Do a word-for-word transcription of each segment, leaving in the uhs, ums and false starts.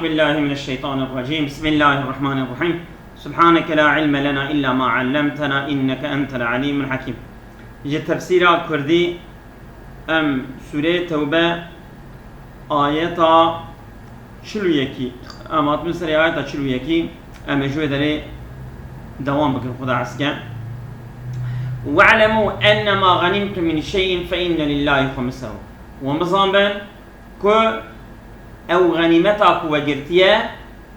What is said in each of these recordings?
بالله من الشيطان الرجيم. بسم الله الرحمن الرحيم. سبحانك لا علم لنا إلا ما علمتنا إنك أنت العليم الحكيم. Ji tefsîra Kurdî em Sûreyê Tewbe ayeta çil û yekî, em hatin serê ayeta çil û yekî, em ê ji wê derê dewam bikin, Xuda eske. "Ve'lemû ennemâ ghanîmtum min şey'in fe inne lillâhi xumsehu." Wan bizanbin ku ew xenîmeta ku we girtiye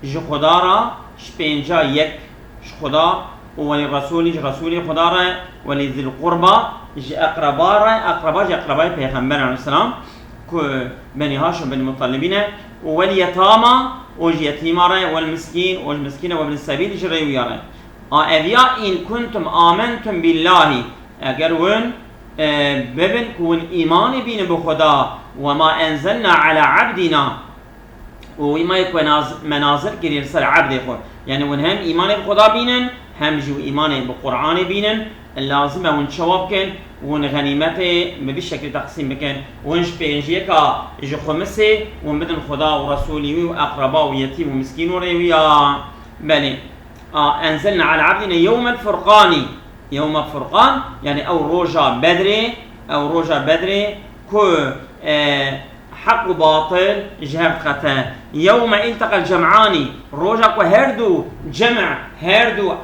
ji Xuda re, ji pênca yek ji Xuda û welî Resûlî, ji Resûlê Xuda re, welî zil qurba, ji eqreba re, eqreba ji eqrebayê Pêxember aleyhisselam ku Benî Haşim, Benî Mutalibî ne, û welî yetama û ji yetîma re, wel miskîn û ji miskîne, we bin sebîl ji rêwiya re. A eviya in kuntum amentum billahî, eger win, e, bibin ku win îmanê bînin bi Xuda, we ma enzelna ala abdina, û wî mayê ku naz-, me nazil kiriye li ser ebdê xwe. Yani win hem îmanê bi Xuda bînin, hem jî wî îmanê bi Qur'anê bînin, lazim e win çawa bikin, win xenîmetê bi vî şeklî teqsîm bikin. Win ji pênciyeka ji xumisê win bidin Xuda û Resûlî wî û eqreba û yetîm û miskîn û rêwiya. Belê. A, enzelna ala abdina yewmel furqanî. Yewmel furqan, yani ew roja Bedrê, ew roja Bedrê ku, e, heq û batil ji hev diqete. Yewme ilteqel cem'anî, roja ku her du cem', her du,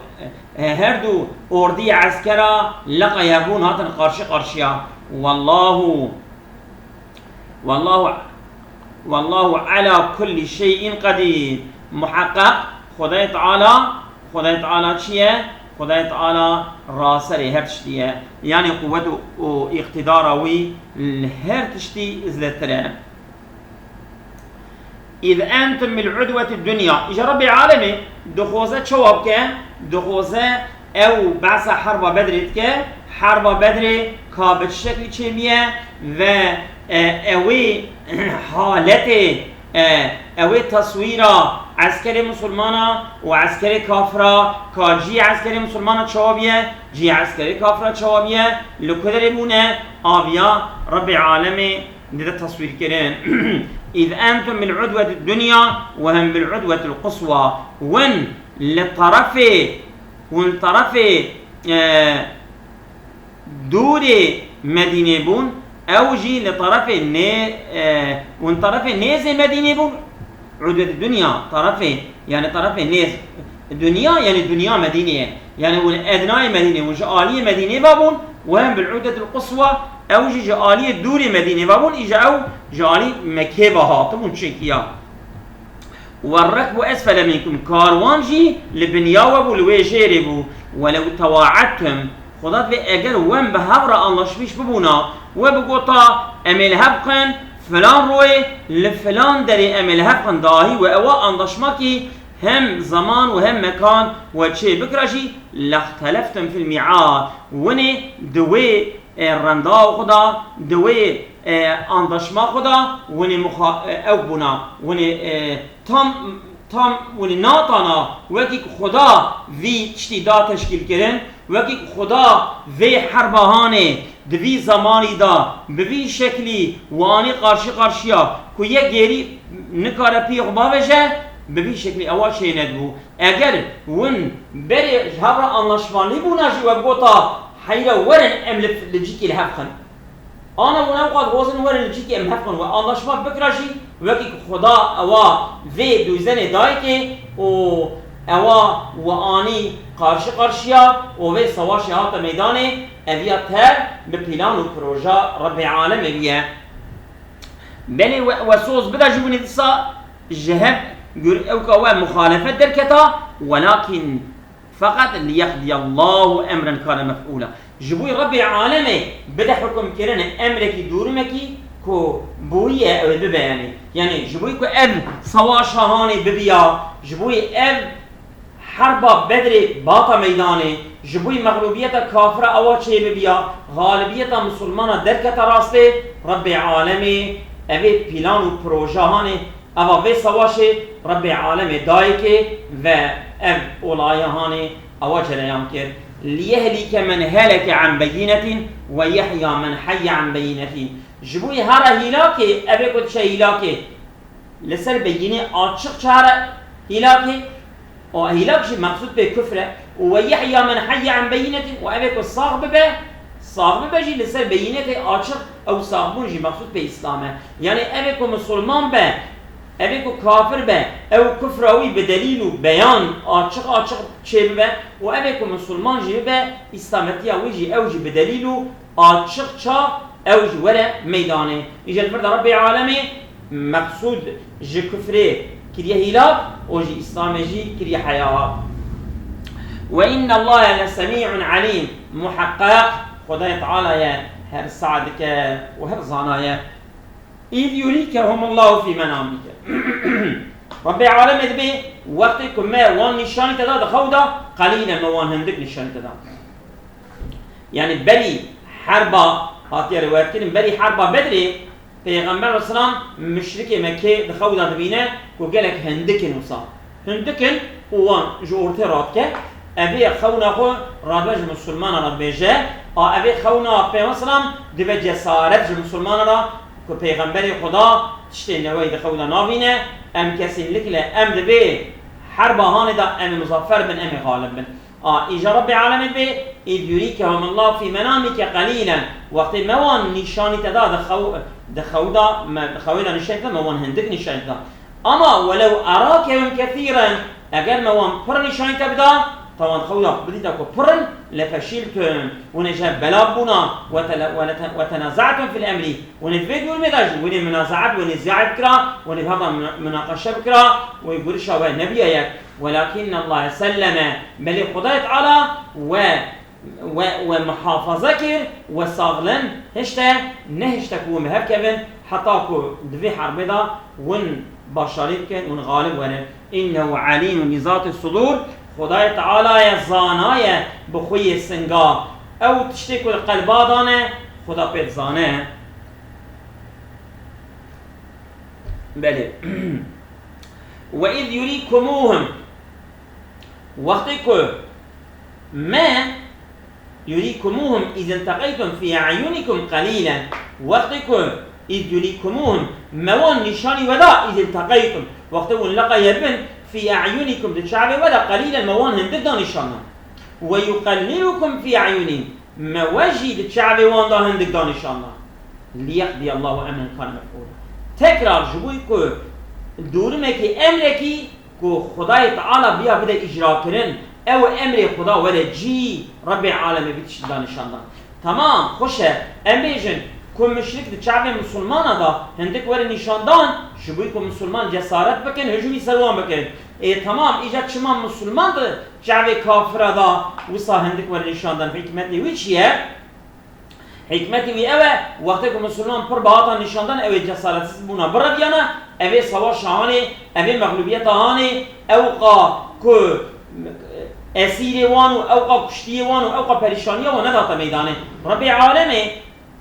e, her du ordiyê eskera leqeya bûn, hatin qarşî qarşiya. Wallahu Wallahu, wallahu ala kulli şey'in qadir. Muhaqqaq, Xwedayê Teala, Xwedayê Teala çi ye? Xwedayê Teala raserê her tiştî ye. Yani quwwet û, û îqtidara wî li her tiştî zêdetir e. "Îz entum bil udweti dunya." Îja Rebbê Alemê dixwaze çawa bike? Dixwaze ew behsa herba Bedrê dike. Herba Bedrê ka bi çi şeklî çêbiye ve, e, ewê haletê, e, ewê teswîra eskerê musulmana û eskerê kafira, ka cî eskerê musulmana çawa biye, cî eskerê kafira çawa biye, li ku derê bûne, aviya Rebbê Alemê dide teswîrkirin. "Îz entum bil udweti dunya ve hum bil udwetil quswa." Win li terefê, win li terefê, e, dûrê Medînê bûn, ew jî li terefê nê-, e, win terefê nêzê Medînê bûn. Udweti dunya, terefê, yani terefê nêz. Dunya, yani dunya Medînê ye. Yani win ednayê Medînê, win ji aliyê Medînê ve bûn, ve hum bil udwetil quswa, ew jî ji aliyê dûrê Medînê ve bûn, îja ew ji alî Mekkê ve hatibûn çêkiya. "Werrekbu esfele minkum", karwan jî li binya we bû, li wê jêrê bû. "Welew tewaettum", Xuda divê eger wem bi hev re anlaşmîş bibûna, we bigota, "Em ê li hev bixin, filan royê, li filan derê em ê li hev bixin", dahî we ewa anlaşmakî hem zeman û hem mekan we çê bikira jî, "lexteleftum fil mîad", winê di wê, e, rendaw xwe de, di wê, e, andaşma xwe de, winê muxa-, e, ew bûna, winê, e, tam, tam winê natana, wekî ku Xuda vî tiştî da teşkîlkirin, wekî ku Xuda vê herba hanê di vî zemanî de bi vî şeklî û anî qarşî qarşiya ku yek gêrî nikare piyê xwe bavêje, bi vî şeklî ewa çênedibû. Eger win berê ji hev re anlaşma nîbûna jî we bigota, heyra werin em li, li cîkî li hev xin. Ana win ew qas dixwazin werin li cîkî em hev xin. We anlaşma bikira jî, wekî ku Xuda ewa vê dûzenê dayikê û ewa we anî qarşî qarşiya û vê sewaşê hate meydanê, eviya tev bi plan û proja Rebbê Alemê bûye. Belê we, we soz bida ji winê disa ji hev gur-, ew ka we muxalefet derketa, welakin feqet liyeqdiyallahu emren kane mef'ûla. Ji bo Rebbê Alemê bide hukmkirinê emrekî dûrimekî ku bûye ew ê bibe, yanî. Yanî ji bo ku ev sewaşa hanê bibiya, ji bo ev herba Bedrê bata meydanê, ji bo mexlûbiyeta kafira ewa çêbibiya, xalibiyeta misilmana derketa rastê, Rebbê Alemê evê plan û proja hanê, eva vê sewaşê Rebbê Alemê dayikê ve ev olaya hanê ewa cereyan kir. "Liyehlike men heleke an beyinetin ve yehya men heyye an beyinetin." Ji bo hara hîlakê, evê ku diçe hîlakê, li ser beyînê açiq çare hîlakê, û hîlak jî meqsûd pê kufr e, û we yehya men heyye an beyînetin, û evê ku sax bibe, sax bibe jî li ser beyînetê açiq, ew saxbûn jî meqsûd pê Îslam e. Yanî evê ku misilman be, evê ku kafir be, ew kufra wî bi delîl û beyan açiq açiq çêbibe, û evê ku misilman jî bibe, Îslametiya wî jî ew jî bi delîl û açiqça ew jî were meydanê. Îja li vir de Rebbê alemê meqsûd ji kufrê kiriye hîlak û ji Îslamê jî kiriye heya. Ve innallahe lesemî'un alîm. Muheqqeq Xwedayê Teala ye, her sah dike û her zana ye. Îz yurîkehumullahu fî menamike. Rebbê alemê dibê, wextê ku me wan nîşanî te da di xew da, qelîlen me wan hindik nîşanî te da. Yanî berî herba, hatiye riwayetkirin, berî herba Bedrê, Pêxember aleyhisselam muşrikê Mekkê di xew de dibîne ku gelek hindik in wisa. Hindik in û wan ji ortê radike, evê xewna xwe radibe ji misilmana re dibêje, a evê xewna Pêxember aleyhisselam dibe cesaret ji misilmana re ku Pêxemberê Xweda tiştê neweyî di xew de nabîne, em kesînlikle em dibê herba hanê de em ê muzaffer bin, em ê xalib bin. A, îja Rebbê alemê dibê, "Îz yurîkehumullahu fî menamike qelîlen." Wextê me wan nîşanî te da di xew-, di xew da, me, di xewê de nîşanî te da, me wan hindik nîşanî te da. Ama "welew erakehum kethîren", eger me wan pir nîşanî te bida, te wan di xew da bidî te ku pir in, "lefeşîltum", hûn ê ji hev bela bûna, "we tele-, we lete-, we tenazatum fil emrî", hûn ê di vê durumê de jî, hûn ê munazaat, hûn ê ziyaret bikira, hûn ê bi hev de muna-, munaqeşe bikira, wê gurişa we nebiya yek. "Welakinnallahe selleme", belê Xwedayê Teala we, we, we muhafaza kir, we saxlem hişte, nehişte ku hûn bi hev kevin, heta ku di vê herbê de hûn başarî bikin, hûn xalib werin. "Înnehu alîmun bi zatî sudûr", Xwedayê Teala ye, zana ye bi xweyê singa. Ew tiştê ku li qelba dane, Xweda pê dizane. Belê. "Ve iz yurîkumuhum", wextê ku me, "yurîkumuhum iz ilteqeytum fî e'yunikum qelîlen", wextê ku "iz yurîkumuhum", me wan nîşanî we da, "iz ilteqeytum", wextê hûn leqay hebin, "fî e'yunikum", di çavê we de, "qelîlen", me wan hindik da nîşan dan. "Ve yuqellilukum fî e'yunihim", me we jî di çavê wan da hindik da nîşan dan. "Liyeqdiyallahu emren kane mef'ûla." Tekrar ji bo ku durumekî, emrekî ku Xwedayê Teala biya bide îcrakirin, ew emrê Xweda were cî, Rebbê alemê vî tiştî da nîşan dan. Temam, xweş e, em bêjin ku muşrik di çavê misilmana da hindik were nîşan dan, ji bo ku misilman cesaret bikin, hicûmî ser wan bikin. Ê, temam, îca çima misilman di çavê kafira da wisa hindik were nîşan dan? Hikmetê wî çi ye? Hikmetê wî ew e, wextê ku misilman pir bi hatan nîşandan, ew ê cesaretsiz bûna bireviyana, ev ê savaşa hanê, ev ê mexlûbiyeta hanê, ew qa ku esîrê wan û ew qa kuştiyê wan û ew qa perîşaniya wan nedate meydanê. Rebbê alemê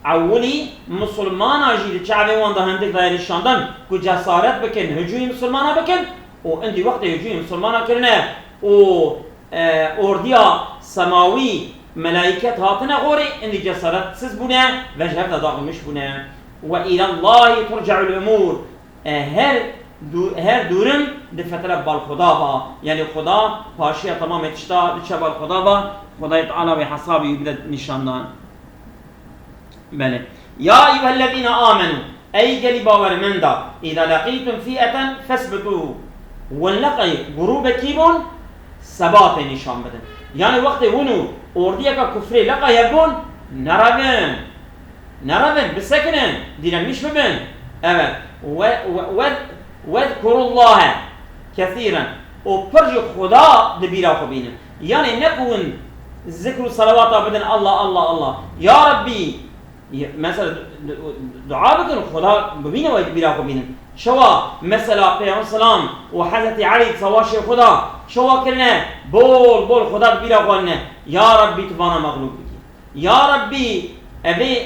ewilî misilmana jî di çavê wan de hindik daye nîşandan ku cesaret bikin, hicûyê misilmana bikin û indî wextê hicûyê misilmana kirine û e, ordiya semawî, melayîket hatine xorê, indî cesaretsiz bûne, ve ji hev de daxilmiş bûne. "Ve îlallahî turce'ul umûr." E, her du-, her durum di fetre bal Xuda va. Yanî Xuda paşiya temamê tişta diçe bal Xuda va, Xudayê Teala wê hesabê wî bide nîşandan. Belê. "Ya eyyuhellezîne âmenû", ey gelî bawermenda, "îza leqîtum fî'eten fesbitû." Hûn leqey grûbekî bûn, sebatê nîşan bidin. Yanî wextê hûn û ordiyeka kufrê leqey hebûn, nerevin. Nerevin, bisekinin, direnmiş bibin. Evet. Ve, ve, ve, vezkurullâhe kesîren. Û pir jî Xuda di bîra xwe bînin. Yanî ne ku hûn zikr û selawata bidin, Allah, Allah, Allah. Ya Rabbî, ye-, mesela du-, du-, dua bikin, Xuda bibîne we bîra xwe bînin. Çawa mesela Peyxember selam û Hezretî Elî savaşê Xuda çawa kirine, bol bol Xuda di bîra xwe ne. Ya Rabbî, tu vana mexlûb bikî. Ya Rabbî, evê,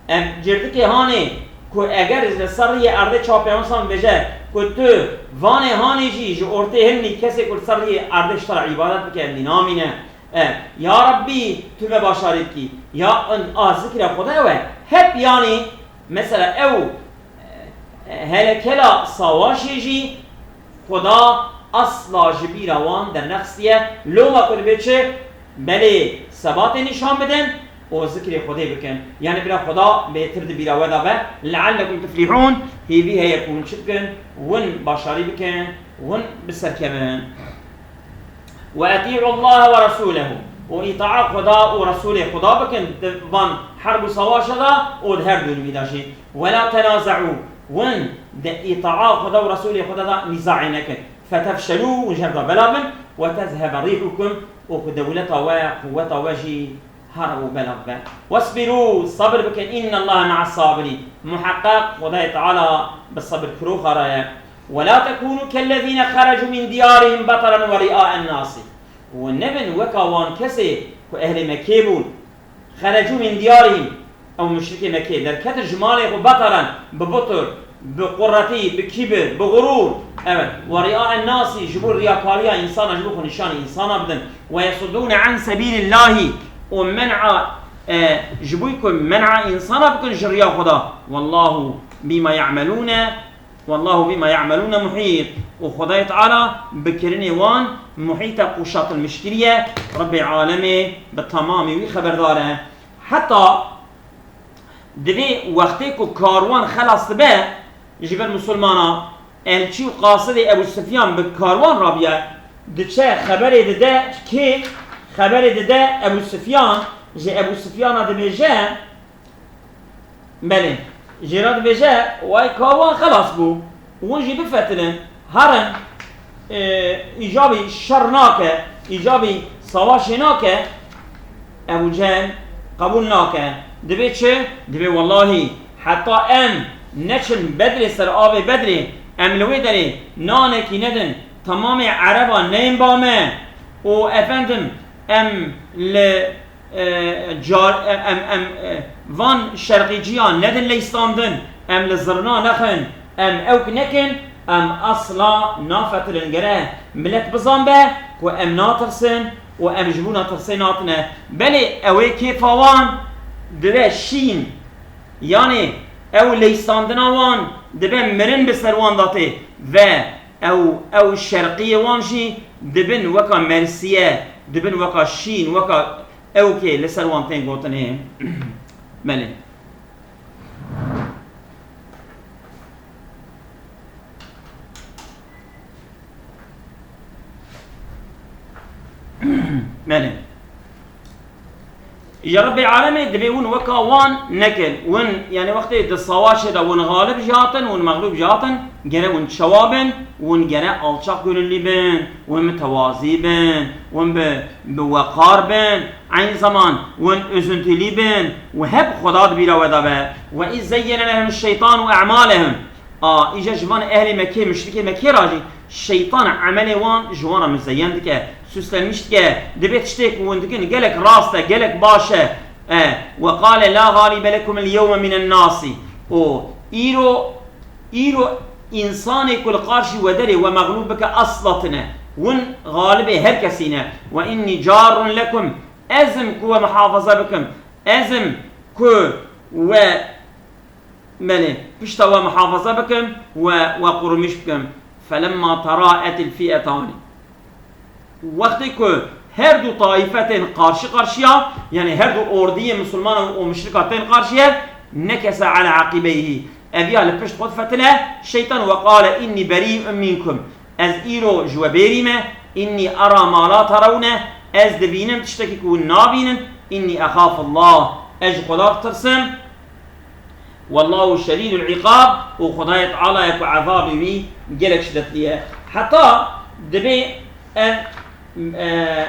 ev cirdikê hanê ku eger li ser riyê erdê çawa Peyxember selam bêje ku tu vanê hanê jî ji ortê hilnî, kesê ku li ser riyê erdê ji te re îbadet bike, evnî namîne. E, ya Rabbî, tu me başarî bikî. Ya, a zikra Xwedê ew e. Hep yanî, mesela ew, e, Hele kela sawaşê jî Xuda asla ji bîra wan dernexistiye. Loma ku divê çi? Belê sebatê nîşan bidin û zikrê Xwedê bikin. Yani bira Xuda bêtir di bîra we de be. Leallekum tuflihûn. Hêvî heye ku hûn çi bikin? Hûn başarî bikin, hûn bi ser kevin. Ve etî'u Allahe ve Resûlehu. Û îtaa Xuda û Resûlê Xuda bikin di van herb û savaşa de û di her du nivî de jî. Ve la tenaze'û. Win di îtaa Xuda û Resûlê Xuda de nîzaê nekin. Fetefşelû, û ji hev de bela bin, ve tezhebe rîhukum, û ku dewleta we, quweta we jî here û bela bibe. Wesbirû, sabir bikin, innallahe me'as sabirîn. Muheqeq Xwedayê Teala bi sabirkiroxa re ye. Ve la tekûnû kellezîne xerecû min diyarihim beteren ve riaen nasi. Û nebin weka wan kesê ku ehlê Mekkê bûn. Xerecû min diyarihim. Ew muşrikê Mekkê derketin ji malê xwe beteren, bi butur, bi quretî, bi kîbir, bi xurûr. Evet. Ve riaen nasi, ji bo riyakariya însana, ji bo xwe nîşanî însana bidin. Ve yesuddûne an sebîlillahî. Û men'a, e, ji bo ku men'a însana bikin ji riya Xuda. Wallahu bîma ye'melûne Wallahu bîma ye'melûne muhît. Û Xwedayê Teala bi kirinê wan muhît e, qûşatilmiş kiriye. Rebbê alemê bi temamî wî xeberdar e. Heta divê wextê ku karwan xelas dibe, ji ber misilmana elçî û qasidê Ebû Sifyan bi karwan rabiye, diçe xeberê dide kê? Xeberê dide Ebû Sifyan, ji Ebû Sifyana dibêje, Belê. Jê re dibêje, way karwan xelas bû. Hûn jî bifetilin. Herin, e, îcabî şer nake, îcabî savaşê nake. Ebû Cehil qebûl nake. Dibê çi? Dibê wellahî, heta em neçin Bedrê, ser avê Bedrê, em li wê derê nanekî nedin, temamê Ereba neyên ba me. Û efendim, em li e, car-, e, em, em, e, van şerqîciyan nedin leyistandin, em li zirna nexin, em ewk nekin, em asla nafetilin. Gere milet bizan be ku em natirsin û em ji bona tirsê natine. Belê ew ê kêfa wan dibe şîn, yanî ew leyistandina wan dibe mirin bi ser wan de tê ve ew, ew şerqiyê wan jî dibin weka mersiye, dibin weka şîn, weka ewkê li ser wan tên gotinê. Belê. Belê. Ya Rebbê alemê, divê hûn weka wan nekin. Hûn, yani, wextê di savaşê de hûn xalib jî hatin, hûn mexlûb jî hatin, gere hûn çawa bin? Hûn gere alçak gönüllî bin, hûn mitewazî bin, hûn bi, bi weqar bin, eyn zeman hûn üzüntülî bin û hep Xweda di bîra we de be. Ve iz zeyyene lehum şeytanu e'malehum. A, îja ji van ehlê Mekkê, muşrikê Mekkê re jî şeytan emelê wan ji wan re muzeyen dike, süslenmiş dike. Dibê tiştê ku hûn dikin gelek rast e, gelek baş e. E, ve qale la galibe lekum el yewme minen nasi. Û îro, îro însanê ku li qarşî we derê we mexlûb bike asla tine. Hûn galibê her kesî ne. Ve inni carun lekum. Ez im ku we muhafaza bikim. Ez im ku we Belê, pişta we muhafaza bikim, we, we qurumîş bikim. Felemma teraetil fi'etani. Wextê ku her du taîfe tên qarşî qarşiya, yani her du ordiyê misilmanan û muşrika tên qarşiye, nekese ala aqibeyhi. Ev ya li pişt xwe difetile, şeytan ve qale, inni berî'un minkum. Ez îro ji we bêrî me, inni ara ma la terawne, ez dibînim tiştekî ku hûn nabînin, inni exafullah, ez ji Xweda ditirsim. Wallahu şedîdul îqab, û Xwedayê Teala ye ku ezabê wî gelek şidetli ye. Heta dibê ev, e,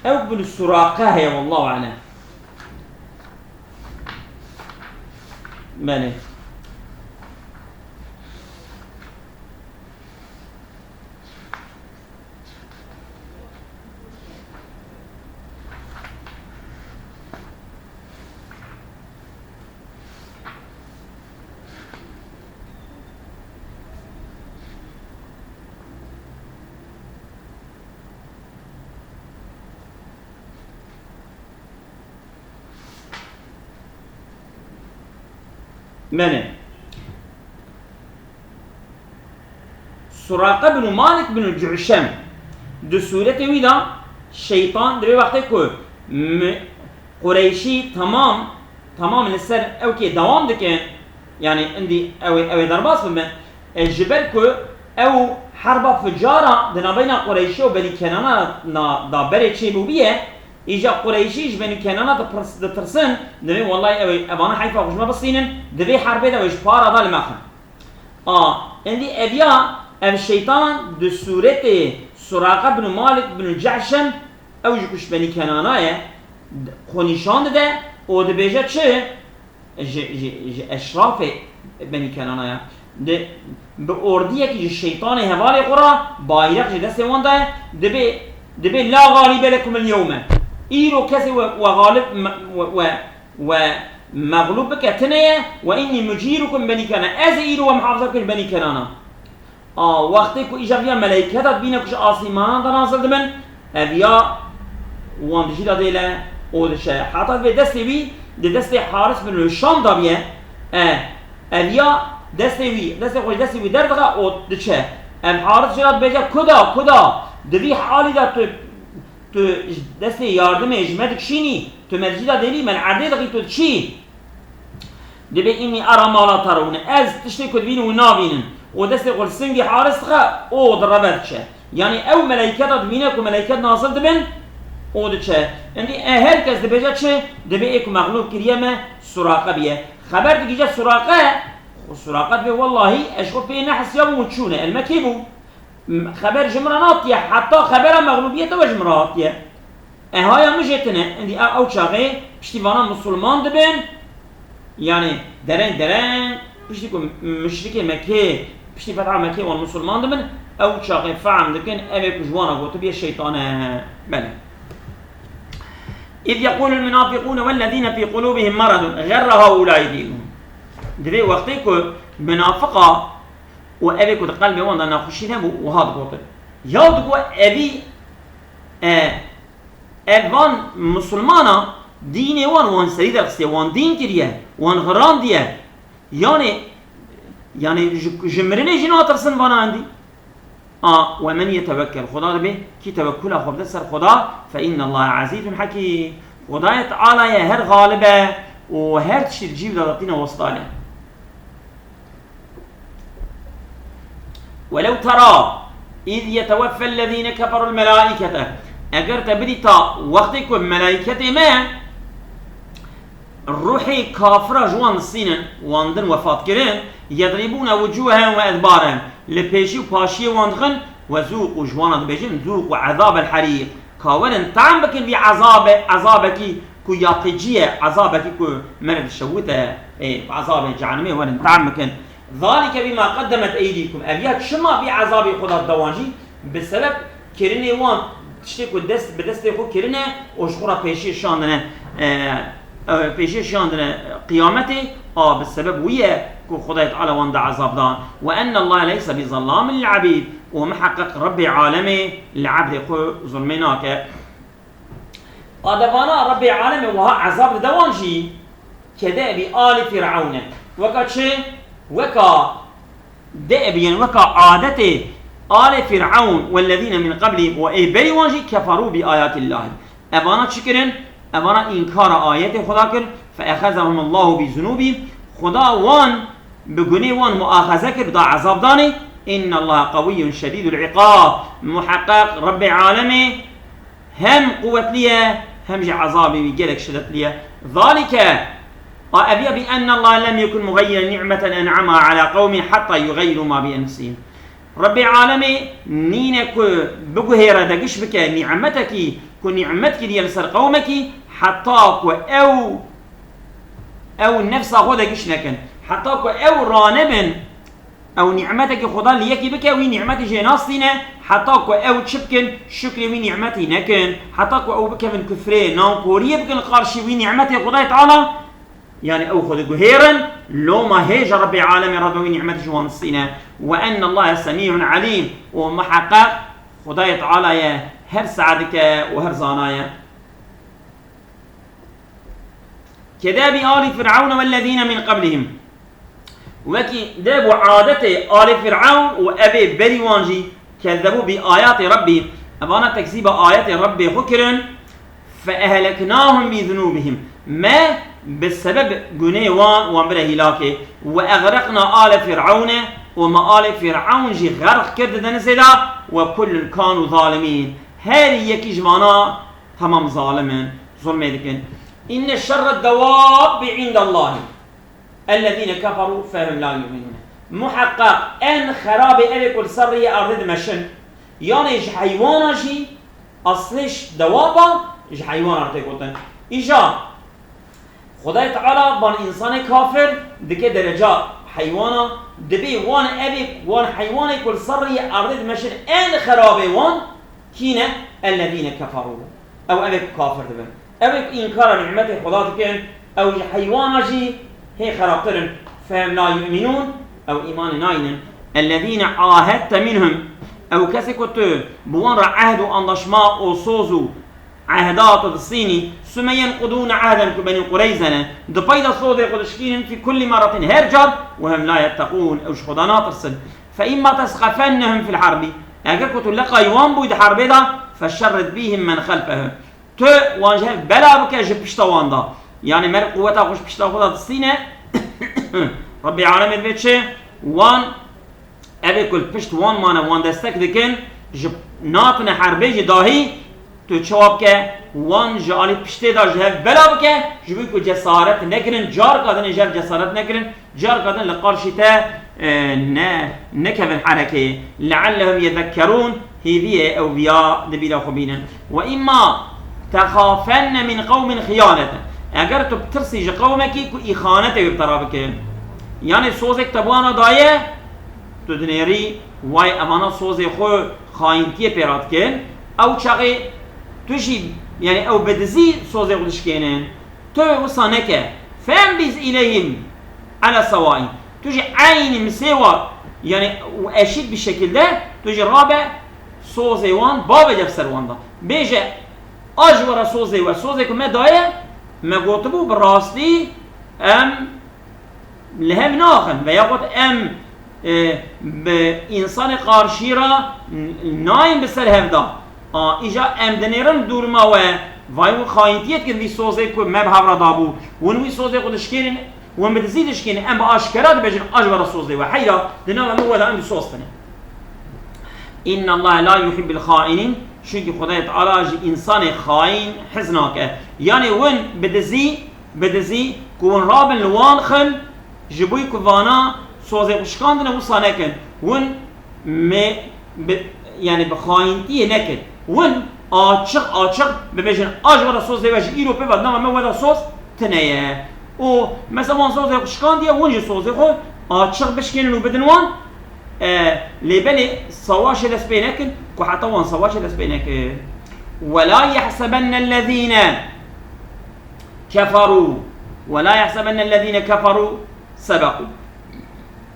ew bin Suraqe heye, wallahu alem. Belê. Belê. Suraqe bin Malik bin Cu'şem. Di sûretê wî de şeytan di vê wextê ku mi-, Qureyşî temam, temam li ser ewkê dewam dike, yanî indî ew ê, ew ê derbas bibe. E, ji ber ku ew herba ficara di navbeyna Qureyşî û Benî Kenana na, da berê çêbûbûye, îca Qureyşî ji Benî Kenana dipirs-, ditirsin, divê wellahî ew ê, evana heyfa xwe ji me bistînin, di vê herbê de ew ê ji para da li me xin. A, endî ev ya, ev şeytan di sûretê Suraqe bin Malik bin Cehşem, ew jî ku ji Benî Kenana ye, xwe nîşan dide û dibêje çi? Ji, ji, ji eşrafê Benî Kenana ye. Di, bi ordiyekî ji şeytanê hevalê xwe re, bayreq ji destê wan daye, dibê, dibê la galibe lekum el yewme. Îro kesê we, we galib, me-, we, we, we mexlûb bike tune ye, we înnî mucîrukum Benî Kenana. Ez ê îro we muhafaza bikim ji Benî Kenana. A, wextê ku îja viya meleyketa dibîne ku ji asîmanan de nazil dibin, ev ya wan dijî de dêle û diçe. Heta vê destê wî di destê Haris bin Hişam de biye. E, ev ya destê wî, destê xwe ji destê wî derdixe û diçe. Ev Haris jê re dibêje, kuda, kuda, di vî halî de tu, tu ji destê yardimê ji me dikişînî, tu me dijî de dêlî, me li erdê dixî, tu diçî. Dibê înnî era ma la terûne. Ez tiştê ku dibînim wî nabînim. Û destê xwe li singî Haris dixe û direve diçe. Yanî ew meleyketa dibîne ku meleyket nazil dibin û diçe. Endî e her kes dibêje çi? Dibê ê ku mexlûb kiriye me Suraqe biye. Xeber digihîje Suraqe. Suraqe dibê wellahî ez ji xwe pê nehisiyabûm û çûne. El me kê bû? M-, xeber ji min re natiye, heta xebera mexlûbiyê te we ji min re hatiye. Ehaya min jê tune, endî ew, ew çaxê piştî vana misilman dibin, yanî dereng dereng, piştî ku muşrikê Mekkê, piştî fetha Mekkê wan misilman dibin, ew çaxê fehm dikin, ev ê ku ji wan re gotibiye şeytan e. Belê. إذ يقول المنافقون والذين في قلوبهم مرض غر هؤلاء دينهم. Di vê wextê ku munafiqa û evê ku di qelbê wan de nexweşî nebû, wiha digotin. Ya digot, evî, e, ev van misilmana dînê wan, wan serî derxistiye, wan dîn kiriye, wan xirandiye. Yanê, yanê ji, ji mirinê jî natirsin vana endî. A, ومن يتوكل, Xuda dibê, kî tewekkula xwe bide ser Xuda, فإن الله عزيز حكيم. Xudayê Teala ye her xalib e û her tiştî di cî de datîne westal e. ولو ترى إذ يتوفى الذين كفروا الملائكة. Eger te bidîta wextê ku melaîketê me ruhê kafira ji wan distînin, wan din wefat kirin, يضربون وجوههم وأدبارهم, li pêşî û paşiyê wan dixin, وذوقوا, ji wan re dibêjin, ذوقوا عذاب الحريق. Ka werin tam bikin vî ezabe, ezabekî ku yaqîcî ye, ezabekî ku meriv dişewite, ê, ezabê cehennemê werin tam bikin. ذلك بما قدمت أيديكم. Ev ya çima vî ezabê xwe da dewan jî? Bi sebeb kirinê wan tiştê ku dest, bi destê xwe kirine û ji xwe re pêşiyê şandine, e, e, pêşiyê şandine qiyametê, a, bi sebeb wî ye ku Xwedayê Teala wan da ezab dan. وأن الله ليس بظلام للعبيد. Û miheqeq Rebbê alemê li ebdê xwe zulmê nake. A devana Rebbê alemê wiha ezab dide wan jî, كدأب آل فرعون. Weka çi? Weka دأب, yên weka adetê alê Fir'ewn والذين من قبلهم, û ê berî wan jî, كفروا بآيات الله. Evana çi kirin? Evana înkara ayetê Xuda kir. فأخذهم الله بذنوبهم. Xuda wan bi gunê wan muaxeze kir, da ezab danê. إن الله قوي شديد العقاب. Muheqeq Rebbê alemê hem quwetlî ye, hem jî ezabê wî gelek şidetlî ye. ذلك, a ev ya, بأن الله لم يكن مغيرا نعمة أنعمها على قوم حتى يغيروا ما بأنفسهم. Rebbê alemê nîne ku biguhêre, degiş bike nîmetekî ku nîmet kiriye li ser qewmekî, heta ku ew, ew nefsa xwe degiş nekin. Heta ku ew ranebin, ew nîmetekî Xuda li yekî bike, wî nîmetî jê nastîne, heta ku ew çi bikin, şukrê wî nîmetî nekin, heta ku ew bikevin kufrê, nankoriyê bikin qarşî wî nîmetê Xudayê Teala, yanî ew xwe diguhêrin, loma hêja Rebbê alemê re wî nîmetî ji wan distîne. وأن الله سميع عليم. Û miheqeq Xudayê Teala ye, her seh dike û her zana ye. كدأب آل فرعون والذين من قبلهم. Wekî dê bû adetê alê Fir'ewn û evê berî wan jî, kezzebû bi ayatê Rabbî, evana tekzîba ayetê Rabbê xwe kirin, fe ehleknahum bi zunûbihim. Me bi sebeb gunê wan, wan bire hîlakê. Ve egraqna ale Fir'ewne, û me alê Fir'ewn jî xerq kir di denizê de, ve kullun kanu zalimîn. Her yekî ji vana temam zalim in, zulmê dikin. Inne şerre dewabbi indallahî. Ellezîne keferû fehum la yu'minûne. Muheqeq en xerabê ev ê ku li ser riyê erdê dimeşin. Yanê ji heywana jî, eslê ji dewaba ji heywana re tê gotin. Îja Xwedayê Teala van însanê kafir dike dereca heywana, dibê wan ev ê, wan heywanê ku li ser riyê erdê dimeşin en xerabê wan kî ne? Ellezîne keferû. Ew ev ê ku kafir dibin. Ew ê ku înkara nîmetê Xweda dikin, ew ji heywana jî hê xerabtir in. Fehum la yu'minûn, ew îmanê nayînin. Ellezîne ahedte minhum, ew kesê ku tu bi wan re ehd û anlaşma û soz û ehda tu distînî, sume yenqudûne ehden ku Benî Qureyze ne, di pey de sozê xwe dişkînin fî kullî meretin her car, wehum la yetteqûn, ew ji Xweda natirsin. Fe îmma tesqefennehum fil herbî, eger ku tu leqay wan bûyî di herbê de, feşerrid bîhim men xelfehum. Tu wan ji hev bela bike ji pişta wan de. Yanî mer quweta xwe ji pişta xwe de distîne. Rabbê alemê divê çi? Wan, ev ê ku li pişt wan mane, wan destek dikin, ji natine herbê jî dahî, tu çawa bike? Wan ji alî piştê de ji hev bela bike, ji bo ku cesaret nekirin, carka din ji hev cesaret nekirin. Carka din li qarşî te, e, ne, nekevin herekê. Leallehum yezekkerûn, hêviyê ew viya di bîra xwe bînin. Ve îmma texafenne min qewmin xiyanete. Eger tu bitirsî ji qewmekî ku îxanetê wê bi te re bike. Yanê sozek te bi wan re daye, tu dinêrî, way evana sozê xwe xayintiyê pê re dikin. Ew çaxê tu jî, yanî ew bi dizî sozê xwe dişkênin. Tu wisa neke. Fenbiz ileyhim ala sewaî. Tu jî eynî misê wa, yani û eşît bir şekilde tu jî rabe sozê wan, bavêje ser wan da. Bêje, a ji we re sozê we, sozê ku me daye, me gotibû bi rastî em li hev naxin veya got em, e, bi însanê qarşî re n-, nayên bi ser hev da. A, îja em dinêrin dûrima we, vay hûn xayintiyê dikin vî sozê ku me bi hev re dabû. Hûn wî sozê xwe dişkênin, hûn bi dizî dişkênin, em bi aşkera dibêjin, a ji we re sozê we. Heyra, di nava me we de em dî soz tine. Înnallahe la yuhibbul xaînîn, çunkî Xwedayê Teala ji însanê xayîn hez nake. Yanê hûn bi dizî, bi dizî ku hûn rabin li wan xin, ji bo ku vana sozê xwe şikandine, wisa nekin. Hûn me bi, yani bi xayintiyê nekin. Hûn açiq açiq bibêjin, a ji we re sozê we ji îro pê ve di nava me we de soz tine ye. Û mesela wan sozê xwe şikandiye, hûn jî sozê xwe açiq bişkênin û bidin wan. E, lê belê sawaşê dest pê nekin, ku heta wan sawaşê dest pê nekin. Ve la yehsebennellezîne keferû, ve la yehsebennellezîne keferû sebeqû.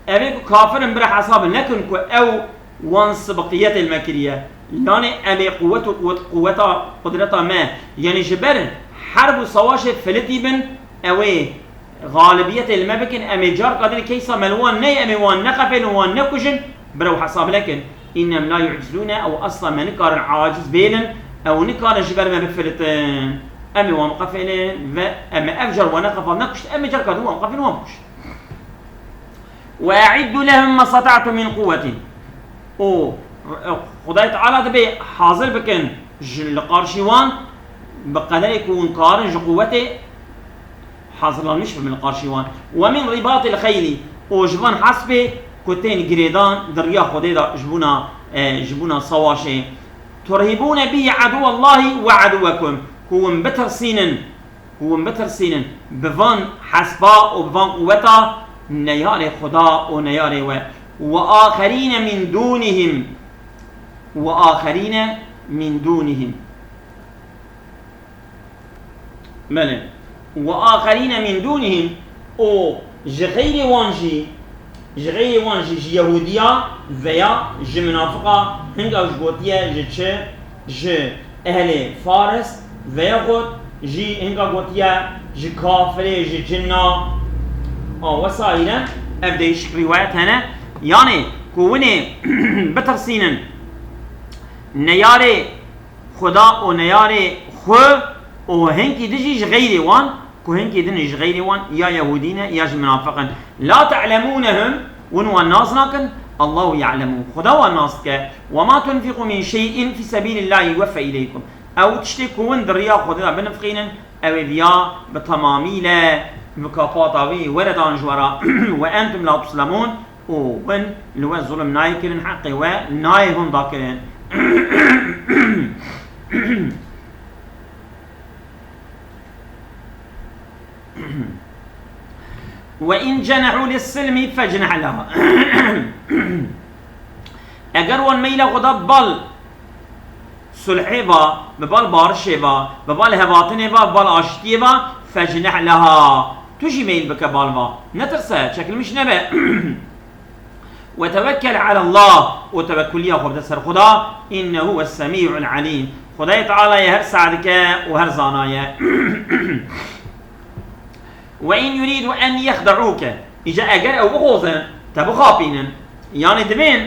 Ev ê ku kafir in bira hesab nekin ku ew wan sibiqiyetê li me kiriye. Yanê em ê quwet û quwet, quweta, qudreta me, yanî ji ber herb û sawaşê filitî bin, ew ê xalibiyetê li me bikin, em ê carka din keysa me li wan neyê, em ê wan neqefêlin, wan nekujin, bira ew hesab nekin. Înnem la yu'cizûne, ew asla me nikarin aciz bêlin, ew nikarin ji ber me bifilitin. Em ê wan biqefêlin ve em ê ev car wan neqefand nekuşt, em ê carka din wan biqefêlin wan bikuşin. Ve e'iddu lehum mastata'tum min quwwetin. Û Xwedayê Teala dibê hazir bikin ji li qarşî wan, bi qederê ku hûn karin ji quwetê hazirlanmiş bibin li qarşî wan. Ve min ribatil xeylî, û ji van hespê ku tên girêdan di riya Xwedê de ji bona, e, ji bona sawaşê. Turhibûne bihî edûwallahî ve edûwekum, ku hûn bitirsînin, ku hûn bitirsînin bi van hesba û bi van quweta neyarê Xuda û neyarê we. Ve axerîne min dûnihim, ve axerîne min dûnihim. Belê. Ve axerîne min dûnihim, û ji xeyrê wan jî, ji xeyrê wan jî, ji Yehûdiya veya ji minafiqa hinga ji gotiye ji çi, ji ehlê Faris veya xwe jî hinga gotiye ji kafirê, ji cinna, a wesaîre. Ev değişik rîwayet hene. Yanê ku winê bitirsînin neyarê Xuda û neyarê xwe û hinkî din jî ji xeyrê wan, ku hinkî din ji xeyrê wan ya Yehûdî ne ya ji minafiq in. La te'lemûnehum, win wan nas nakin, Allahu ye'lemû, Xuda wan nas dike. Ve ma tunfiqû min şey'in fî sebîlillahî yuweffe ileykum. Ew tiştê ku win di riya Xwedê de binifiqînin, ew ê viya bi temamî le mukafata wî were dan ji we re. Ve entum la tuzlemûn, û win li we zulm nayê kirin, heqê we nayê hunda kirin. Ve in cenehû lissilmî fecneh leha. Eger wan meyla xwe da bal sulhê va, bi bal barişê va, bi bal hevatinê va, bi bal aştiyê va, fecneh leha. Tu jî meyl bike bal va. Netirse, çekilmiş nebe. Ve tewekkel alallah, û tewekkuliya xwe bide ser Xuda, innehu huves semî'ul alîm. Xwedayê Teala ye her seh dike û her zana ye. Ve in yurîdu en yexde'ûke. Îca eger ew bixwazin te bixapînin, yanî dibên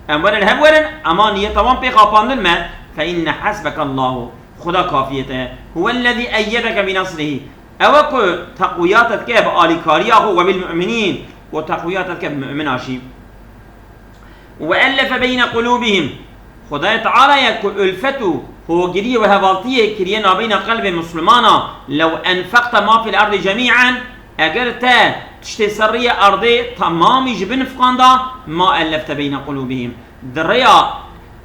em werin hev werin, ema niyeta wan pê xapandin me, fe inne hasbekallahu. Xuda kafiyê te ye. Huvellezî eyyedeke bi nasrihî. Ew e ku teqwiya te dike bi alîkariya xwe, we bil mu'minîn, û teqwiya te dike bi mu'mina jî. Ve ellefe beyne qulûbihim. Xwedayê Teala ye ku ulfet û hogiriyê û hevaltiyê kiriye nabeyna qelbê Mislimana. Lew enfekte ma fil erdî cemî'en, eger te tiştê ser riyê erdê temamî ji bin nifqanda, ma ellefte beyne qulûbihim. Di rêya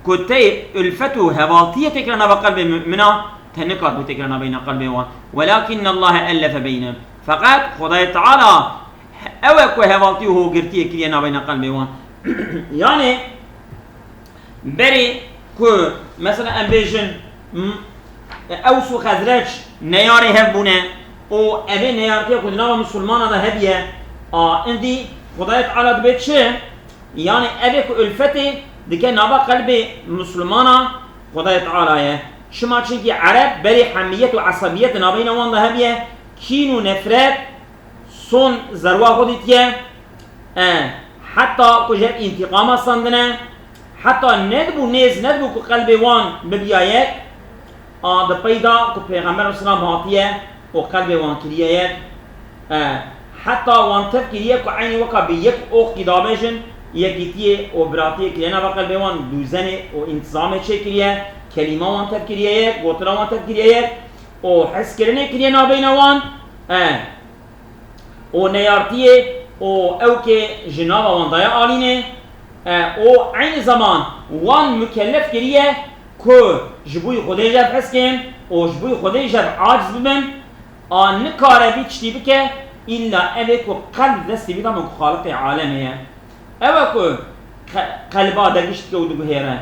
ku te ulfet û hevaltiyê têkira nava qelbê mumina, te nikaribû têkira nabeyna qelbê wan. Welakinne Allahe ellefe beynehum. Feqet Xwedayê Teala ew e ku hevaltî û hogirtiyê kiriye nabeyna qelbê wan. Yanê berê ku mesela em bêjin, m-, Ews û Xezrec neyarê hev bûne û evê neyartiya ku di nava misilmana de hebiye, a, indî Xwedayê Teala dibe çi? Yanî ev ê ku ulfetê dike nava qelbê Muslimana Xwedayê Teala ye. Çima? Çimkî Ereb berê hemiyet û esebiyet di navbeyna wan de hebiye, kîn û nefret, son zerwa xwe dîtiye, e, heta ku ji hev întîqama sandine, heta nedibû nêz, nedibû ku qelbê wan bibiya yek, a di peyda ku Pêxember Îslam hatiye û qelbê wan kiriye yek, e, heta wan tev kiriye ku eynî weka bi yek oxkî dabêjin, yekîtiyê û biratiyê kiriye nava qelbê wan, dûzenê û întizamê çêkiriye, kelîma wan tev kiriye yek, gotina wan tev kiriye yek û hezkirinê kiriye navbeyna wan, e, û neyartiyê û ewkê ji nava wan daye alînê, e, û eynî zeman wan mukellef kiriye ku ji bo Xwedê ji hev heskên û ji bo Xwedê ji hev aciz bibin, a nikare vî tiştî bike, îlla ev ê ku qelb destê wî de me ku Xaliqê alemê ye. Ew e ku qe-, qelba de gişt dike û diguhêre.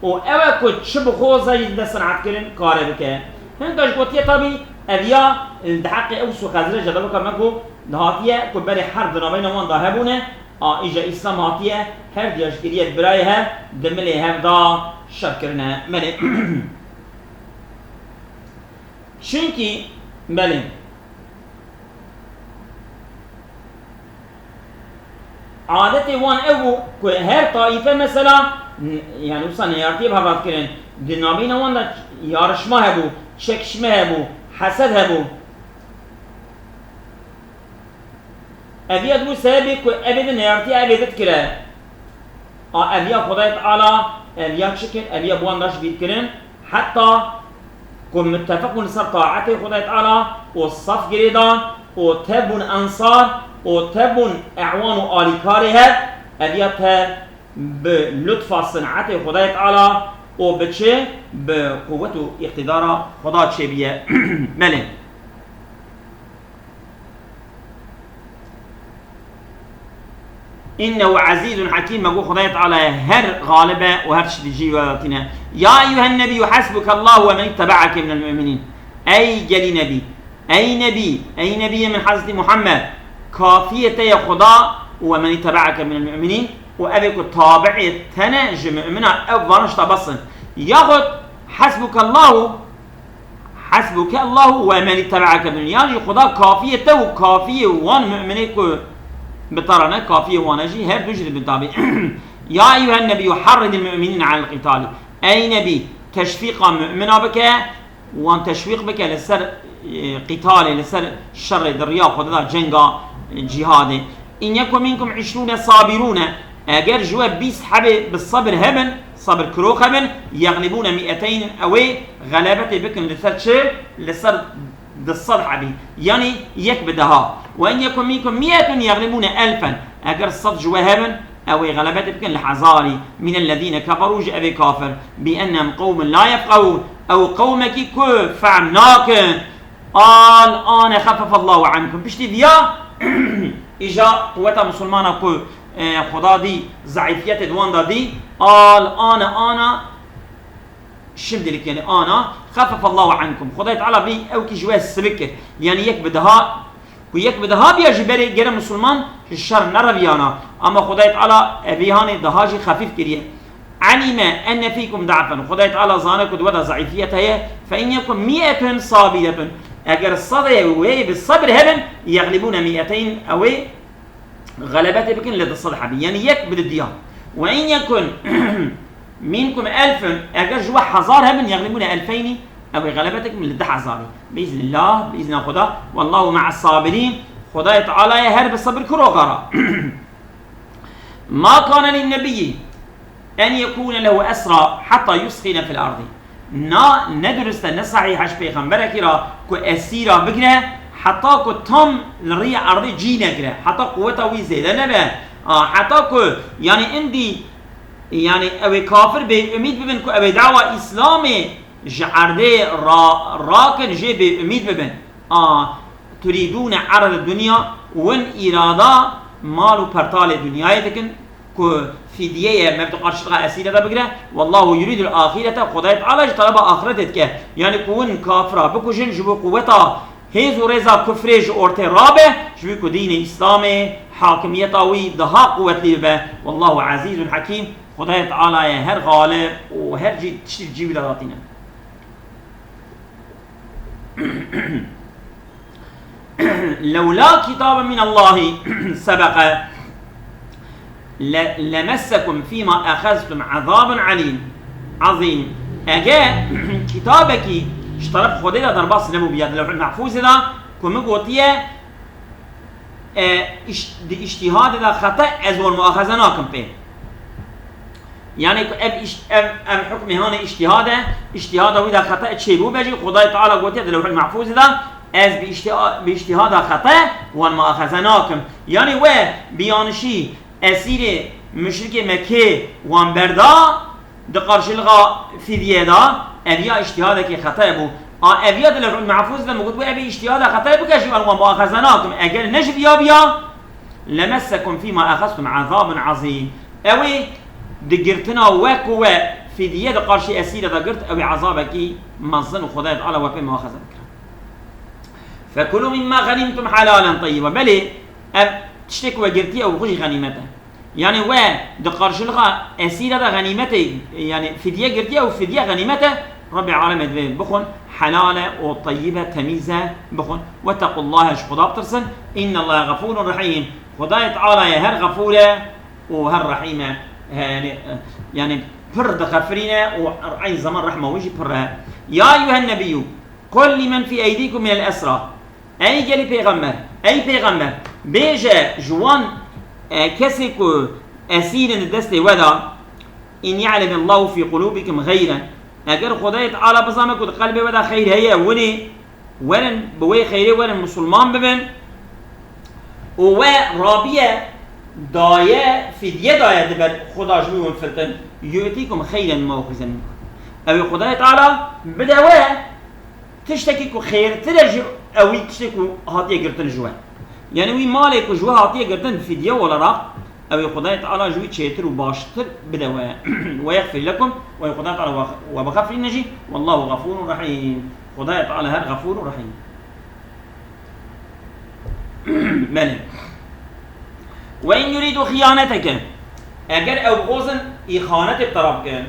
Û ew e ku çi bixwaze jî dide senetkirin kare bike. Hinka ji gotiye tabî ev ya di heqê Ews û Xezrec de weka me ku dihatiye ku berê herb di navbeyna wan de hebûne, a îja Îslam hatiye, her diya ji kiriye birayê hev di milê hev de şer kirine. Belê. Çimkî, belê. Adetê wan ew bû ku her taîfe mesela, n-, yani wisa neyartiyê bi hev re dikirin. Di navbeyna wan de yarişma hebû, çekişme hebû, hesed hebû. Ev ya dibû sebebê ku evê di neyartiya evê di dikire. A ev ya Xwedayê Teala, ev ya çi kir? Ev ya bi wan de ji bîr kirin. Heta ku muttefeq bûn li ser taetê Xwedayê Teala û saf girêdan û tev bûn ensar û tev bûn ewan û alîkarê hev, ev ya tev bi lutfa sinetê Xwedayê Teala û bi çi? Bi quwet û îqtîdara Xweda çêbûye. Belê. Înnehu ezîzun hekîm, me got Xwedayê Teala ye her xalib e û her tiştî cî wê tîne. Ya eyyuhen nebiyyû hasbukallahu ve men ittebe'ake minel mu'minîn. Ey gelî nebî, ey nebî, ey nebiyê min Hezretî Muhammed, kafiyê te ye Xweda û ve men ittebe'ake minel mu'minîn û ev ê ku tabi'ê te ne ji mu'mina ev vana tişta bes in. Yaxud hasbukallahu Hasbuke Allahu ve men ittebe'ake min. Yan jî Xuda kafiyê te û kafiyê wan mu'minê ku Bi tarane kafiyê wan e jî her du jî dibin tabî. Ya eyyuhen nebiyyû harridil mu'minîne alel qîtalî. Ey nebî, teşvîqa mu'mina bike, wan teşwîq bike li ser, e, qîtalê, li ser şerê di riya xwe de da cenga, e, cîhadê. In yekum minkum îşrûne sabirûne. Eger ji we bîst hebê bi sebir hebin, sebir kirok hebin, yeglibûne mi'eteyn, ew ê xelebetê bikin li ser çi? Li ser di sed hebî. Yanî yek bi deha. Ve in yekun minkum mi'etun yeglibûne elfen. Eger sed ji we hebin, ew ê xelebetê bikin li hezarî. Minellezîne keferû, ji evê kafir. Bi ennem qewmun la yefqehûn. Ew qewmekî ku fehm nakin. Al ane xefefallahu ankum. Piştî viya, îja quweta misilmana ku, e, Xuda dî, zeîfiyetê di wan da dî. Al ane ana Şimdilik, yani ana, xefefallahu ankum. Xwedayê Teala vî ew kî ji we sibik kir. Yani yek bi daha, ku yek bi daha biya ji berê gere misilman ji şer nereviyana. Ama Xwedayê Teala evî hanê daha jî xefîf kiriye. Alime enne fîkum da'fen. Xwedayê Teala zane ku di we de zeîfiyet heye. Fe in yekum mi'etun sabiretun. Eger sedê wê bi sebir hebin, yeglibûne mi'eteyn, ew ê xelebetê bikin li di sed hebî. Yani yek bi didiya. Ve in yekun minkum elfun, eger ji we hezar hebin, yeglibûne elfeynî, ew ê xelebetê bikin li di hezarî. Bi iznillah, bi izna Xuda. Wallahu ma'as sabirîn. Xwedayê Teala ye her bi sebir kiroka ra. Ma kane lin nebiyyi en yekûne lehu esra heta yusxine fil ardi. Na, ne durist e, ne sehîh e ji pêxemberekî re ku esîra bigire, heta ku tam li riyê erdê cî negire, heta quweta wî zêde nebe. A, heta ku, yani, indî, yani, ew ê kafir bêumîd bibin ku ew ê dawa Îslamê ji erdê ra-, rakin, jê bêumîd bibin. A, turîdûne erede dunya, win îrada mal û pertalê dinyayê dikin, ku fidye ye, me bi qarşiliqa esîre de bigire. Wallahu yuridul ahirete, Xwedayê Teala ji taleba axiretê dike. Yani ku win kafira bikujin, ji bo quweta hêz û rêza kufrê ji ortê rabe, ji bo ku dînê Îslamê hakimiyeta wî daha quwetlî bibe. Wallahu azîzun hakîm, Xwedayê Teala ye her xalib û her cî tiştî cî wî de datîne. Lewla kitabun minallahi sebeqe le-, lemessekum fîma exeztum azabun alîm. Azîm. Eger kitabekî ji teref Xwedê de derbas nebûbiya di Lewhul Mehfûzê de, ku min gotiye, e, iş-, di îştîhadê de xete ez wan muaxeze nakim pê. Yani ku ev iş-, ev, ev hukmê hanê îştîhad e, îştîhada wî de xete çêbûbe jî, Xwedayê Teala gotiye di Lewhul Mehfûzê de, ez bi îştîha-, bi îştîhada xete wan muaxeze nakim. Yani we bi yanişî esîrê muşrikê Mekkê wan berda, di qarşiliqa fidye de, eviya îştîhadekê xete bû. A, eviya di Lewhul Mehfûz de min gotibû, ev îştîhada xete bike jî, wan muaxeze nakim. Eger ne ji viya biya, lemessekum fîma exeztum azabun azîm. Ew ê di girtina we ku we fidye di qarşî esîre de girt, ew ê ezabekî mezin û Xwedayê Teala we pê muaxeze bikire. Fekulû mimma xenîmtum helalen teyyiba. Belê, ev tiştê ku we girtiye, ew xwe jî xenîmet e. Yani we di qarşiliqa esîre de xenîmetê, yani fidye girtiye û fidye xenîmet e, Rebbê alemê divê bixwin, helal e û teyyib e, temîz e, bixwin. Wettequllahe, ji Xuda bitirsin. Înnellahe xefûrun rehîm. Xwedayê Teala ye her xefûr e û her rehîm e. Yani, yani pir dixefirîne û eyn zeman rehma wî jî pir e. Ya eyyuhen nebiyyû, qul limen fî eydîkum minel esra. Ey gelî pêxember, ey pêxember, bêje ji wan, e, kesê ku esîr in di destê we de, in ye'lemillahu fî qulûbikum xeyren, eger Xwedayê Teala bizane ku di qelbê we de xeyr heye, winê werin, bi wê xeyrê werin misilman bibin, û we rabiye daye, fidye daye di ber Xweda ji wî win filtin, yu'tîkum xeyren mimma uxize minkum. Ew ê Xwedayê Teala bide we, tiştekî ku xêrtir e ji ewî tiştê ku hatiye girtin ji we. Yani wî malê ku ji we hatiye girtin fidye olarak, ew ê Xwedayê Teala ji wî çêtir û baştir bide we. Ve yexfir lekum, û ê Xwedayê Teala we, we bixefirîne jî. Wallahu xefûrun rehîm. Xwedayê Teala her xefûr û rehîm. Belê. Ve in yurîdû xiyaneteke. Eger ew bixwazin îxanetê bi te re bikin,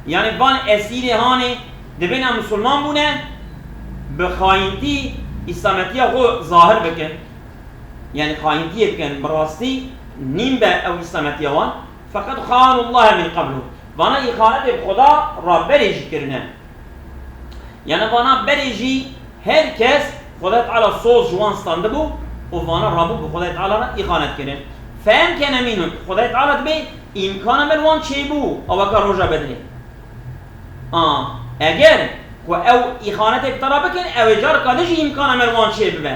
yani van esîrê hanê dibêne misilman bûne, bi xayîntî îslametiya xwe zahir bikin. Yani xayintiyê bikin, bi rastî nîn be ew îslametiya wan. Feqed xanu Allahe min qeblu. Vana îxanetê bi Xweda re berê jî kirine. Yani vana berê jî her kes Xwedayê Teala soz ji wan standibû û vana rabû bi Xwedayê Teala re îxanet kirin. Feemkene mînhum, Xwedayê Teala dibê îmkana me li wan çêbû, aweka roja Bedrê. A, eger ku ew îxanetê bi te re bikin, ew ê careka din jî îmkana me li wan çêbibe.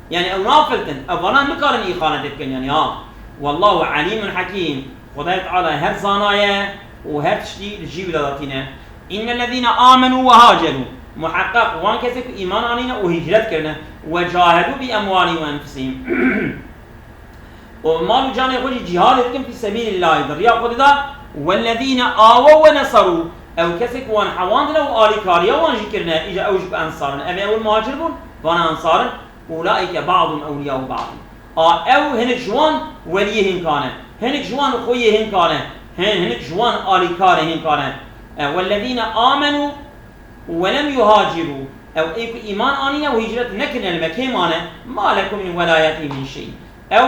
Yani ew nafiltin, ev vana nikarin îxanetê bikin yani ha. Wallahu alimun hakim. Xwedayê Teala her zana ye û her tiştî li cî wî de datîne. İnnellezîne amenu ve haceru. Muheqqeq wan kesê ku îman anîne û hicret kirine. Ve cahedu bi emwalihim ve enfusihim. Û mal û canê xwe jî cîhadê dikin fî sebîlillahî, di riya Xwedê de. Wellezîne awew ve neserû. Ew kesê ku wan hewandine û alîkariya wan jî kirine, îca ew jî ku ensar in. Ev ê ewil muhacir bûn, vana ensar in. Ulaîke ba'dun ewliyâ'u ba'din. A ew hinek ji wan weliyê hinka ne. Hinek ji wan xweyê hinka ne. Hin-, hinek ji wan alîkarê hinka ne. E, wellezîne amenû we lem yuhacirû. Ew ê ku îman anîne û hicret nekirine li Mekê mane. Ma lekum min welayetî min şey. Ew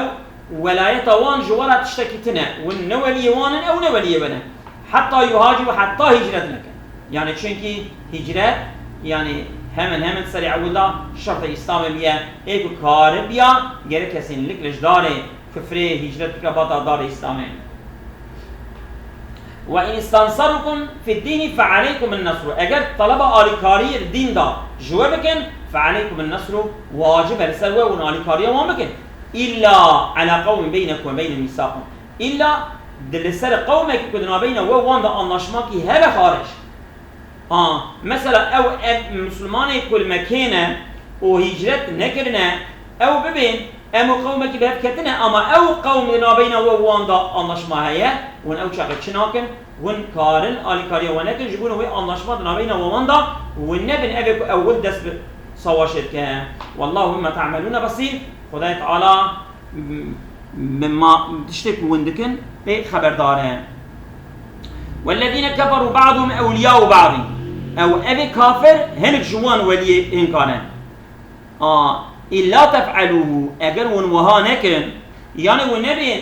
welayeta wan ji we re tiştekî tune. Win ne weliyê wan in, ew ne weliyê we ne. Heta yuhacirû, heta hicret nekin. Yani çünkü hicret, yani hemen hemen serê ewil de şertê Îslamê bûye. Ê ku karibiya, gerek kesinlikle ji darê kufrê hicret bike bata darê Îslamê. Ve in istansarukum fid dîni fe aleykumun nasru. Eger taleba alîkariyê li dîn de ji we bikin, fe aleykumun nasru, wacib e li ser we hûn alîkariya wan bikin. Îlla ala qewmin beynekum ve beynehum mîsaqun. Îlla di li ser qewmekî ku di navbeyna we wan de anlaşmakî hebe xaric. Ha, mesela ew, ev misilmanê ku li Mekê ne û hîcret nekirine, ew bibên, em û qewmekî bi hev ketine, ama ew qewm di navbeyna we wan de anlaşma heye, hûn ew çaxê çi nakin, hûn karin alîkariya we nekin, ji bo wê anlaşma di navbeyna we wan de, hûn nebin ev ê ku ewil dest bi sawaşê dike. Wallahu bima ta'melûne besîr. Xwedayê Teala m-, m-, ma, tiştê ku hûn dikin, pê xeberdar e. Wellezîne keferû ba'duhum ewliyâ'u ba'din. Ew, ev ê kafir hinek ji wan weliyê hinka ne. A, îlla tef'elûhû, eger hûn wiha nekin, yani hûn nebê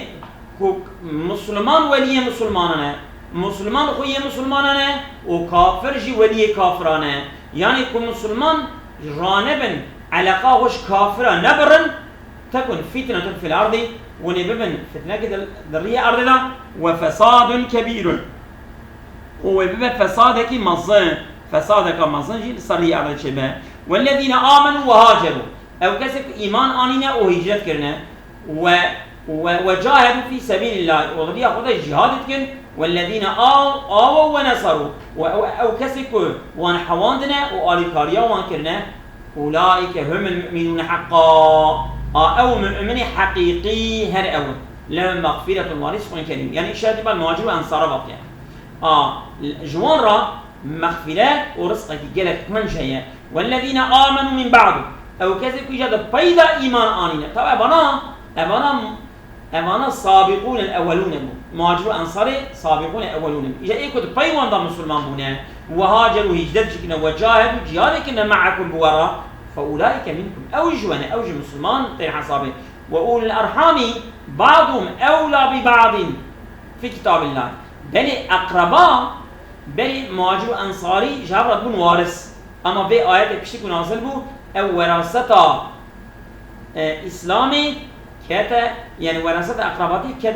ku misilman weliyê misilmanan e, misilman xweyê misilmanan e û kafir jî weliyê kafiran e. Yani ku misilman ranebin, eleqa xwe ji kafira nebirin, Tekun fitnetun fil erdî, hûn ê bibin fitnekî di, di riyê erdê de, we fesadun kebîrun. Û wê bibe fesadekî mezin, fesadeka mezin jî li ser riyê erdê çêbe. Wellezîne amenû ve hacerû. Ew kesê ku îman anîne û hicret kirine, we, we, we cahedû fî sebîlillahî, û di riya Xwedê jîhadê dikin, wellezîne aw, awew ve neserû. Û ew, ew kesê ku wan hewandine û alîkariya wan kirine, Ulaîke humul mu'minûne heqqa. A ew mu'minê heqîqî her ew in. Lehum mexfiretun ve rizqun kerîm. Yani îşaretî ber muhacir û ensara vatiye. A, ji wan re mexfiret û rizqekî gelek qenc heye. Wellezîne amenû min ba'du. Ew kesê ku îca di pey de îman anîne. Tabi evana, evana Evana sabîqûnel ewelûn bû. Muhacir û ensarê sabîqûnel ewelûn bû. Îja ê ku di pey wan de misilman bûne, we hacer û hicret jî kine, we cahedû cihadê kine me'ekum bi we re, fe ulaîke minkum. Ew ji we ne, ew ji misilman tên hesabê. Ve ulul erhamî ba'dûm ewla bi ba'din fî kitâbillâh. Belê eqreba, belê muhacir û ensarî ji hev re dibûn waris. Ama vê ayetê piştî ku nazil bû, ew weraseta, e, Îslamê kete, yani weraseta eqrabatî ket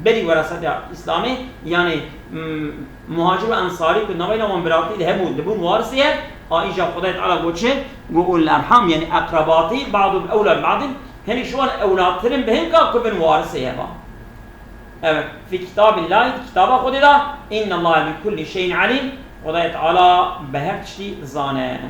berî weraseta Îslamê, yani, m-, muhacir û ensarî ku naveyna wan biratî de hebû, dibûn warisê ye, a îja Xwedayê Teala got çi? Got ulul erham, yani eqrabatî, ba'dûm ewla bi ba'din, hinek ji wan ewlatirin bi hinka ku bin warisê ye ba. Evet, fî kitâbillahî, di kitaba Xwedê de, innallâhe bi kullî şeyin alîm, Xwedayê Teala bi her tiştî dizane.